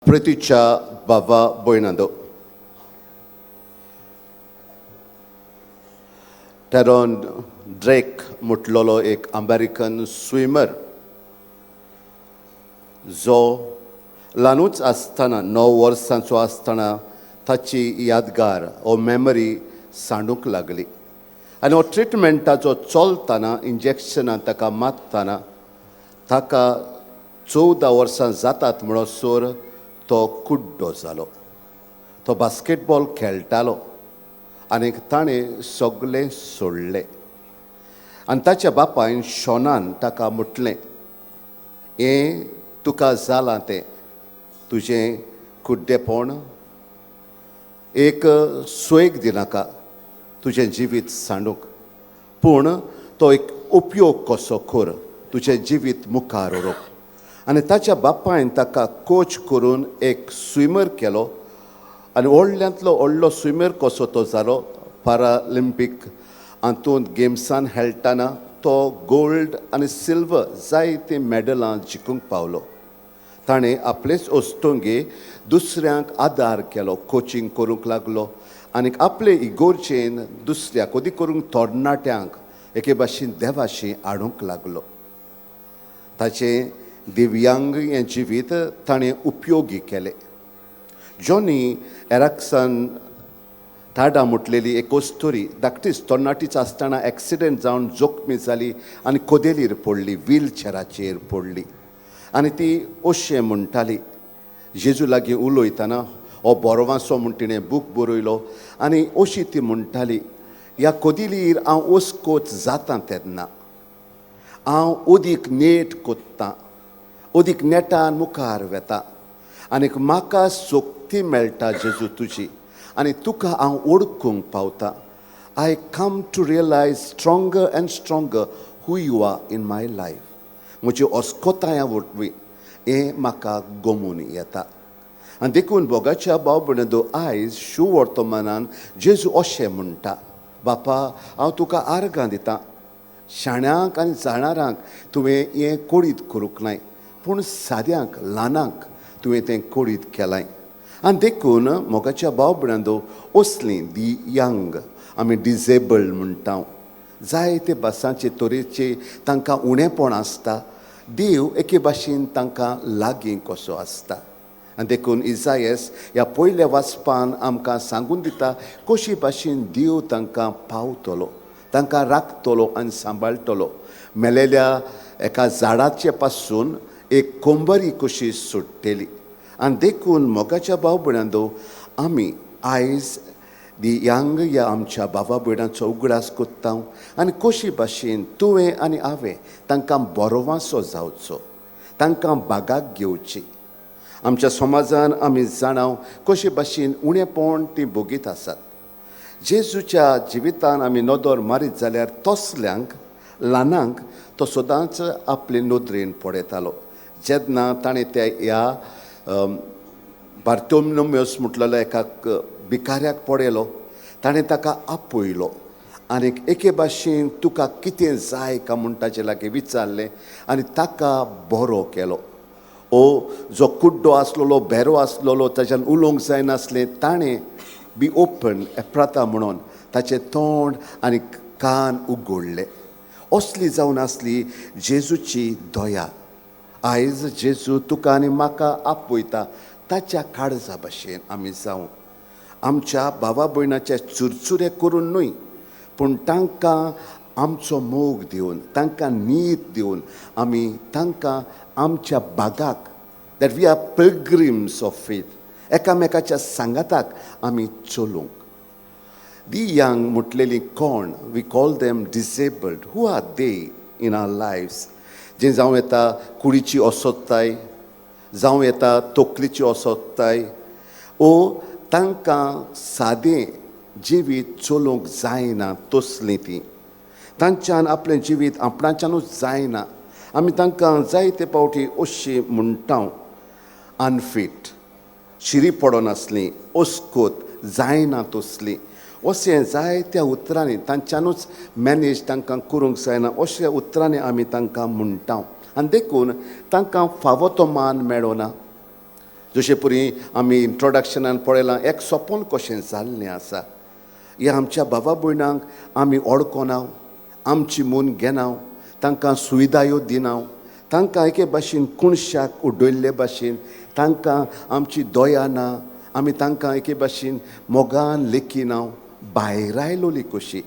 प्रितीच्या बाबा भयणांनो, Tayron Drake म्हटलेलो एक American swimmer जो ल्हानूच आसतना, 9 वर्सांचो आसतना ताची यादगार ओ मेमरी सांडूंक लागली आनी हो ट्रिटमेंटाचो चलतना, इंजेक्शनां ताका मारतना, ताका 14 वर्सां जातात म्हणसर तो कुड्डो जालो. तो बास्केटबॉल खेळटालो आनी ताणें सगळें सोडलें आनी ताच्या बापायन शॉनान ताका म्हटलें, हें तुका जालां तें तुजें कुड्डेपण एक सोयक दिनाका तुजें जिवीत सांडूंक, पूण तो एक उपयोग कसो कर तुजें जिवीत मुखार व्हरूंक. आनी ताच्या बापायन ताका कोच करून एक स्विमर केलो आनी व्हडल्यांतलो व्हडलो स्विमर कसो तो जालो. पॅरालिम्पीक हातूंत गेम्सान खेळटना तो गोल्ड आनी सिल्वर जायतीं मॅडलां जिखूंक पावलो. ताणें आपलेच वस्तुंगे दुसऱ्यांक आदार केलो, कोचिंग करूंक लागलो आनी आपले इगोर्जेन दुसऱ्याक, अदीक करूंक तरणाट्यांक, एके भाशेन देवाशी हाडूंक लागलो. ताचें दिव्यांग हें जिवीत ताणें उपयोगी केलें. जॉनी एराक्सन टाडा म्हटलेली एक अस्तुरी धाकटीच तरणाटीच आसतना एक्सिडेंट जावन जखमी जाली आनी कदेलीर पडली, व्हीलचेराचेर पडली आनी ती अशें म्हणटाली जेजू लागीं उलयतना. हो बोरवांसो म्हूण तिणें बूक बरयलो आनी अशी ती म्हणटाली, ह्या कदेलीर हांव अस्कोच जाता तेन्ना हांव अदीक नेट कोत्तां, अदीक नेटान मुखार वेता आनीक म्हाका शक्ती मेळटा जेजू तुजी आनी तुका हांव वळखूंक पावता. I come to realize stronger and stronger who you are in my life. म्हजी अस्कोतायां वरवीं हें म्हाका गमून येता. आनी देखून भोगाच्या भाव भयणींनो, आयज शुवर्तमानान जेजू अशें म्हणटा, बापा, हांव तुका आर्गां दितां. शाण्यांक आनी जाणारांक तुवें हें कोडीत करूंक नाय, पूण साद्यांक, ल्हानांक तुवें तें कोडीत केलाय. आनी देखून मोगाच्या भाव भयणांनो, असलीं दी यंग आमी डिजेबल्ड म्हणटा, जायते भासांचे तरेचे तांकां उणेपण आसता. देव एके भाशेन तांकां लागीं कसो आसता. आनी देखून इजायस ह्या पयल्या वाचपान आमकां सांगून दिता कशी भाशेन देव तांकां पावतलो, तांकां राखतलो आनी सांबाळटलो. मेलेल्या एका झाडाचे पासून एक कोंबरी कशी सुट्टली. आनी देखून मोगाच्या भाव भयणांनो, आमी आयज दी यंग ह्या आमच्या भावा भयणांचो उगडास कोत्ता आनी कशी भाशेन तुवें आनी हांवें तांकां बरोवासो जावचो, तांकां बागाक घेवची. आमच्या समाजान आमी जाणाव कशे भाशेन उणेपण ती भोगीत आसात. जेजूच्या जिवितान आमी नदर मारीत जाल्यार तसल्यांक, ल्हानांक तो सदांच आपले नदरेन पळयतालो. जेन्ना ताणें त्या ह्या बार्तोलोमियस म्हटलेलो एका भिकाऱ्याक पळयलो, ताणें ताका आपयलो आनी एके भाशेन तुका कितें जाय का म्हूण ताचे लागीं विचारलें आनी ताका बरो केलो. ओ जो कुड्डो आसलेलो, भेरो आसलेलो, ताच्यान उलोवंक जायनासलें, ताणें बी ओपन एप्राता म्हणून ताचें तोंड आनी कान उगडले. असली जावन आसली जेजूची दया. आयज जेजू तुका आनी म्हाका आपयता, ताच्या काळजा भाशेन आमी जावं. आमच्या भावा भयणाचे चुरचुरे करून न्हय, पूण तांकां आमचो मोग दिवन, तांकां नीत दिवन, आमी तांकां आमच्या बागाक, that we are pilgrims of faith, एकामेकाच्या सांगाताक आमी चलूंक. दी यंग म्हटलेली कोण? We call them disabled. Who are they in our lives? जे जावं येता कुडीची अस्वस्थताय, जावं येता तकलीची अस्वस्थताय, ओ तांकां सादें जिवीत चलोवंक जायना तसलीं ती, तांच्यान आपलें जिवीत आपणाच्यानूच जायना. आमी तांकां जायते फावटी अशी म्हणटा, अनफीट, शिरी पडनासली, अस्कोत जायना तसली, अशें जायत्या उतरांनी, तांच्यानूच मॅनेज तांकां करूंक जायना अशा उतरांनी आमी तांकां म्हणटा. आनी देखून तांकां फावो तो मान मेळना. जशें पुरी आमी इंट्रोडक्शनान पळयलां, एक सपन कशें जाल्लें आसा. ह्या आमच्या बाबा भयणांक आमी ओळखना, आमची म्हूण घेना, तांकां सुविधायो दिना, तांकां एके भाशेन कुणशाक उडयल्ले भाशेन, तांकां आमची दया ना, आमी तांकां एके भाशेन मोगान लेखिना, भायरायलोली कशी.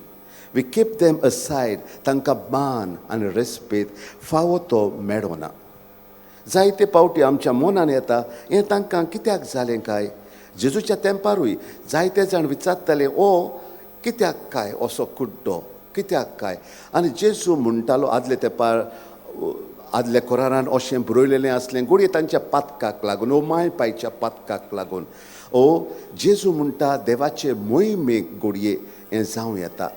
We keep them aside. तांकां मान आनी रेस्पेद फावो तो मेळना. जायते पावटी आमच्या मनान येता, हें तांकां कित्याक जालें काय? जेजूच्या तेंपारूय जायते जाण विचारताले, ओ कित्याक काय असो कुड्डो, कित्याक काय? आनी जेजू म्हणटालो, आदले तेंपार आदल्या कोरारान अशें बरयलेलें आसलें, घडये तांच्या पातकाक लागून ओ माय पायच्या पातकाक लागून. ओ जेजू म्हणटा, देवाचे मोहिमेक घडये हें जावं येता.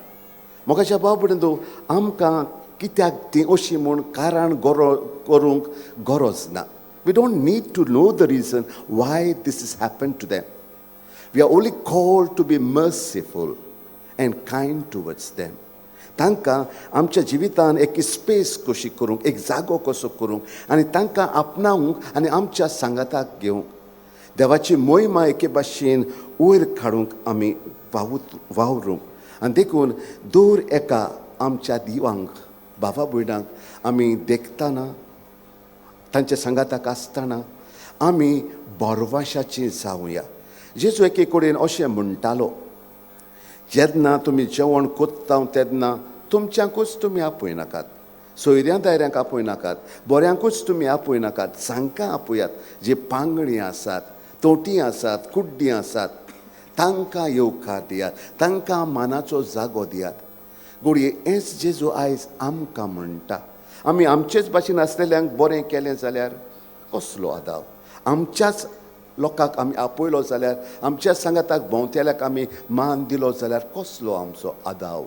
मोगाच्या भाव भयणींनो, आमकां कित्याक ती अशी म्हूण कारण गरो करूंक गरज ना. We don't need to know the reason why this is happen to them. We are only called to be merciful and kind towards them. तांकां आमच्या जिवितान एक स्पेस कशी करूंक, एक जागो कसो करूंक आनी तांकां आपणावंक आनी आमच्या सांगाताक घेवंक, देवाची मोहिमा एके भाशेन वयर काडूंक आमी वावरूंक. आनी देखून दर एका आमच्या दिवांक, बाबा भयणांक आमी देखतना, तांच्या सांगाताक आसतना आमी बरवाशाची जावया. जेजू एके कडेन अशें म्हणटालो, जेन्ना तुमी जेवण कोत्ता तेन्ना तुमच्यांकूच तुमी आपय नाकात, सोयऱ्यां दायऱ्यांक आपय नाकात, बऱ्यांकूच तुमी आपय नाकात, जांकां आपयात जी पांगळी आसात, तोटी आसात, कुड्डी आसात, तांकां येवकार दियात, तांकां मानाचो जागो दियात. घडये हेंच जेजू आयज आमकां म्हणटा. आमी आमचेच भाशेन आसलेल्यांक बरें केलें जाल्यार कसलो आदाव? आमच्याच लोकांक आमी आपयलो जाल्यार, आमच्या सांगाताक भोंवतेल्याक आमी मान दिलो जाल्यार कसलो आमचो आदाव?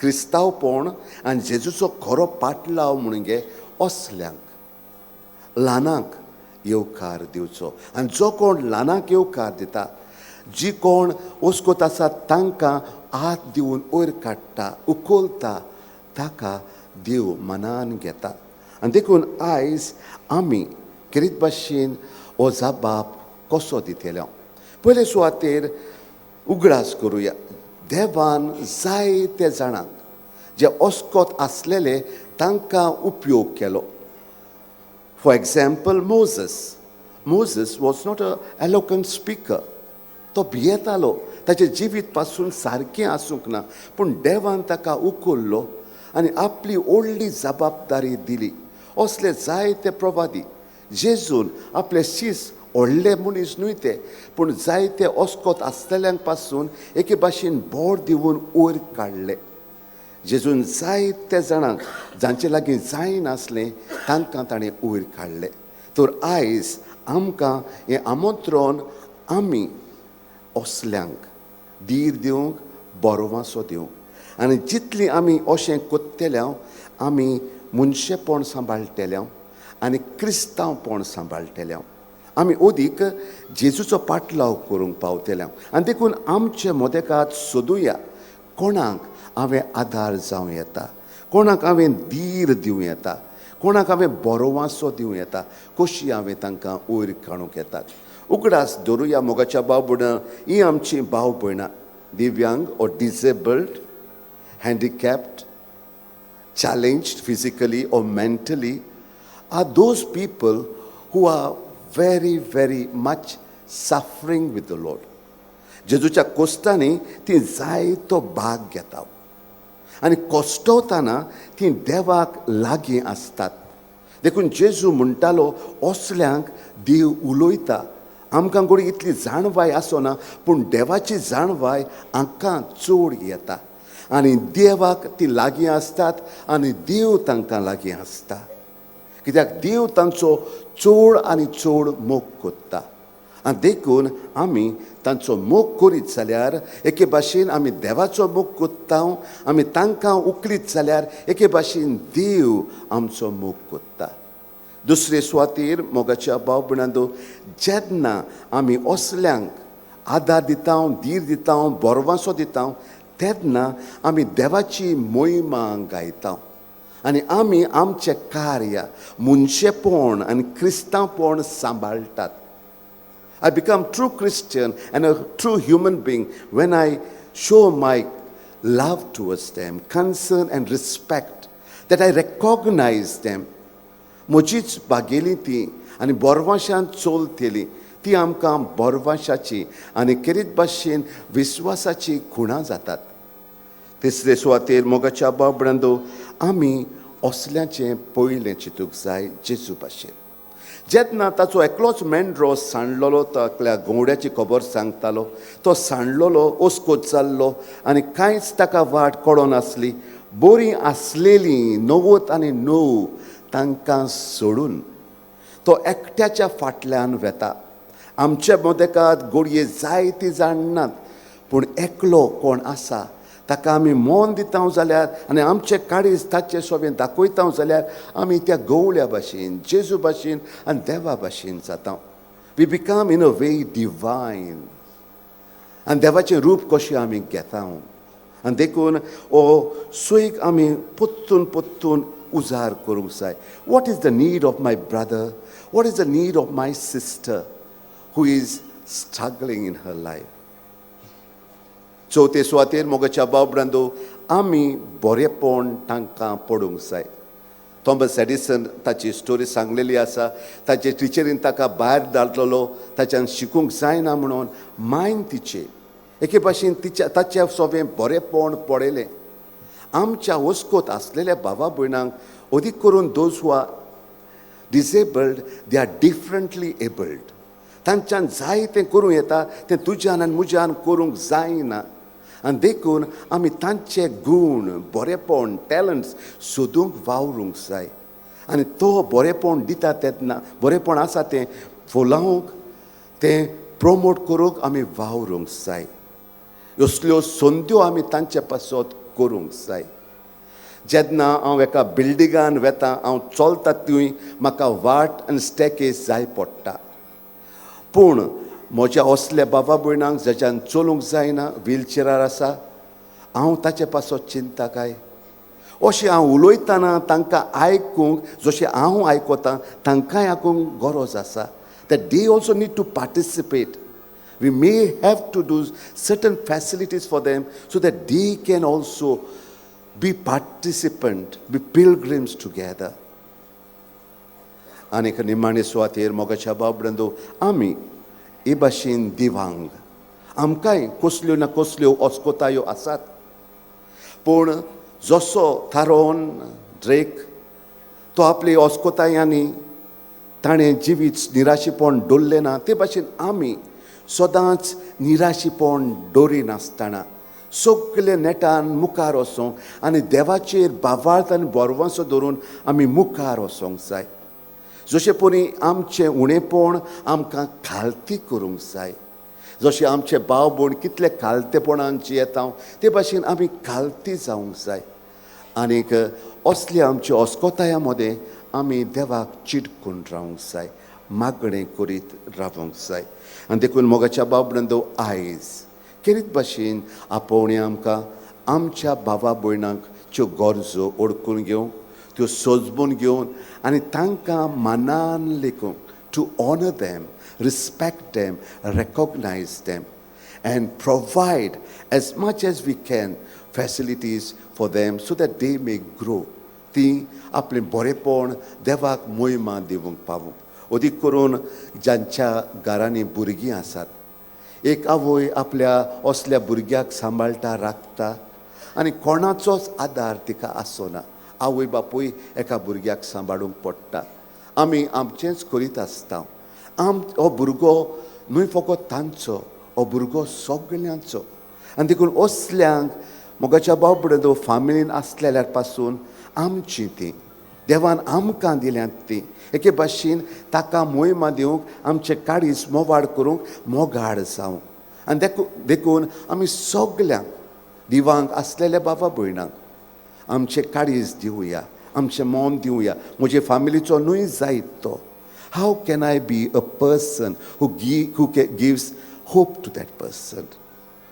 क्रिस्तांवपण आनी जेजूचो खरो पाटलाव म्हणगे असल्यांक ल्हानांक येवकार दिवचो. आनी जो कोण ल्हानांक येवकार दिता, जी कोण वस्कोत आसा तांकां हात दिवन वयर काडटा, उखलता, ताका देव मनान घेता. आनी देखून आयज आमी खेरीत भाशेन हो जबाब कसो दितले? पयले सुवातेर उगडास करुया, देवान जायते जाणांक जे अस्कोत आसलेले तांकां उपयोग केलो. For example, Moses. Moses was not a eloquent speaker. तो भियेतालो, ताचें जिवीत पासून सारकें आसूंक ना, पूण देवान ताका उखल्लो आनी आपली व्हडली जबाबदारी दिली. असले जायते प्रवादी, जेजून आपले शीस, व्हडले मनीस न्हय ते, पूण जायते अस्कोत आसलेल्यांक पासून एके भाशेन बोट दिवन वयर काडले. जेजून जायते जाणांक जांचे लागीं जायनासलें तांकां ताणें वयर काडले. तर आयज आमकां हें आमंत्रण, आमी असल्यांक धीर दिवंक, बरोवासो दिवंक. आनी जितली आमी अशें कोत्तेले, आमी मनशेपण सांबाळटेले आनी क्रिस्तांवपण सांबाळटेले, आमी अदीक जेजूचो पाटलाव करूंक पावतले. आनी देखून आमचे मदेकात सोदुया, कोणाक हांवें आदार जावं येता, कोणाक हांवें धीर दिवं येता, कोणाक हांवें बरोवासो दिवं येता, कशी हांवें तांकां वयर काडूंक येतात. उगडास दवरुया मोगाच्या भाव भयणां, ही आमची भाव भयणां दिव्यांग or disabled, handicapped, challenged physically or mentally are those people who are very, very much suffering with the Lord. जेजूच्या कोश्टांनी ती जायतो भाग घेता आनी कोश्टवतना ती देवाक लागीं आसतात. देखून जेजू म्हणटालो, असल्यांक देव उलयता. आमकां घडये इतली जाणवाय आसना, पूण देवाची जाणवाय हांकां चड येता आनी देवाक ती लागीं आसतात आनी देव तांकां लागीं आसता, कित्याक देव तांचो चड आनी चड मोग कोत्ता. आनी देखून आमी तांचो मोग करीत जाल्यार एके भाशेन आमी देवाचो मोग कोत्ता. आमी तांकां उखलीत जाल्यार एके भाशेन देव आमचो मोग कोत्ता. दुसरे सुवातेर मोगाच्या भाव भयणांनो, जेन्ना आमी असल्यांक आदार दिता, धीर दिता, बरवासो दिता, तेन्ना आमी देवाची मोहिमा गायता आनी आमी आमचें कार्य मनशेपण आनी क्रिस्तांवपण सांबाळटात. I become true Christian and a true human being when I show my love towards them, concern and respect, that I recognize them. म्हजीच बागेली ती आनी बोरवाशान चलतली ती आमकां बोरवाशाची आनी खेरीत भाशेन विस्वासाची खुणां जातात. तिसरे सुवातेर, मोगाच्या बाबड्यांदो, आमी असल्याचें पयलें चिंतूंक जाय जेजू भाशेन. जेन्ना ताचो एकलोच मेंढरो सांडलेलो, ताकल्या गवड्याची खबर सांगतालो, तो सांडलेलो, ओस्कोत जाल्लो आनी कांयच ताका वाट कळनासली. बरीं आसलेलीं 99 तांकां सोडून तो एकट्याच्या फाटल्यान वेता. आमचे मदेकात घडये जायतीं जाणनात, पूण एकलो कोण आसा, ताका आमी मन दिता जाल्यार आनी आमचे काळीज ताचे सोबेन दाखयता जाल्यार आमी त्या गवळ्या भाशेन, जेजू भाशेन आनी देवा भाशेन जाता. We become in a way divine आनी देवाचें रूप कशें आमी घेता. आनी देखून हो सोयीक आमी पोत्तून पोत्तून उजार करूंक जाय. What is the need of my brother? What is the need of my sister who is struggling in her life? चवथे सुवातेर, मोगाच्या भाव, आमी बरेपण तांकां पडूंक जाय. थॉमस एडिसन ताची स्टोरी सांगलेली आसा. ताचे टिचरीन ताका भायर धाडलेलो, ताच्यान शिकूंक जायना म्हणून. मायन तिचे एके भाशेन तिच्या ताच्या सोबें बरेपण पळयलें. आमच्या वस्कोत आसलेल्या भावा भयणांक, अदीक करून those who are disabled, they are differently abled, तांच्यान जाय तें करूं येता, तें तुज्यान आनी म्हज्यान करूंक जायना. आनी देखून आमी तांचे गूण, बरेपण, टॅलंट्स सोदूंक वावरूंक जाय. आनी तो बरेपण दिता तेन्ना बरेपण आसा तें फुलावंक, तें प्रोमोट करूंक आमी वावरूंक जाय. असल्यो संद्यो आमी तांचे पासत करूंक जाय. जेन्ना हांव एका बिल्डिंगान वेता, हांव चलता थंय म्हाका वाट आनी स्टॅकेज जाय पडटा. पूण म्हज्या असल्या बाबा भयणांक जाच्यान चलूंक जायना, व्हीलचेरार आसा, हांव ताचे पासत चिंता काय? अशें हांव उलयतना तांकां आयकूंक, जशें हांव आयकतां, तांकांय आयकूंक गरज आसा, that they also need to participate. We may have to do certain facilities for them so that they can also be participant, be pilgrims together. आनीक निमाणे सुवातेर, मोगाच्या बाबडंदो, आमी हे भाशेन दिवांग, आमकांय कसल्यो ना कसल्यो अस्कोतायो आसात. पूण जसो थारोन ड्रेक तो आपली अस्कोतायांनी ताणें जिवीत निराशीपण दवरलें ना, ते भाशेन आमी सदांच निराशीपण दवरिनासतना सगळे नेटान मुखार वचोंक आनी देवाचेर बावार्थ आनी बरवंसो धरून आमी मुखार वचोंक जाय. जशें परी आमचें उणेपण आमकां खालती करूंक जाय, जशें आमचे भाव भयण कितले खालतेपणान जियेता, ते भाशेन आमी खालती जावंक जाय. आनीक असले आमच्या अस्कोताया मदें आमी देवाक चिटकून रावंक जाय, मागणें करीत रावंक जाय. आनी देखून मोगाच्या बाबडंदो, आयज खेरीत भाशेन आपोवणें आमकां आमच्या भावा भयणांक च्यो गरजो ओळखून घेवंक, त्यो सोजमून घेवन आनी तांकां मानान लेखूंक, to honour them, respect them, recognize them and provide as much as we can facilities for them so that they may grow. ती आपलें बरेपण देवाक मोहिमा दिवंक पावूं. अदीक करून जांच्या घरांनी भुरगीं आसात, एक आवय आपल्या असल्या भुरग्याक सांबाळटा, राखता आनी कोणाचोच आदार तिका आसना. आवय बापूय एका भुरग्याक सांबाळूंक पडटा. आमी आमचेंच करीत आसता. हो भुरगो न्हय फकत तांचो, हो भुरगो सगल्यांचो. आनी देखून असल्यांक, मोगाच्या बाबडो, फामिलीन आसलेल्या पासून आमची ती देवान आमकां दिल्यात ती एके भाशेन ताका मोहिमा दिवंक, आमचे काळीज मोवाड करूंक, मोगाड जावंक. आनी देखून आमी सगल्यांक दिवांक आसलेल्या बाबा भयणांक आमचें काळीज दिवया, आमचें मन दिवया. म्हजे फामिलीचो न्हय जायत तो. How can I be a person who gives hope to that person,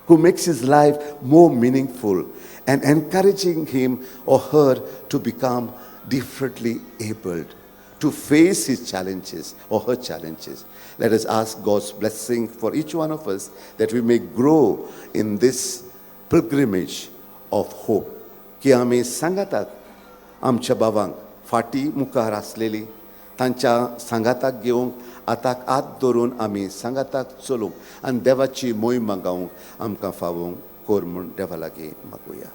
who makes his life more meaningful and encouraging him or her to become differently abled, to face his challenges or her challenges. Let us ask God's blessing for each one of us that we may grow in this pilgrimage of hope. की आमी सांगाताक आमच्या भावांक फाटी मुखार आसलेली तांच्या सांगाताक घेवंक हाताक हात धरून आमी सांगाताक चलूंक आनी देवाची मोहिमा गावंक आमकां फावोंक कर म्हूण देवा लागीं मागुया.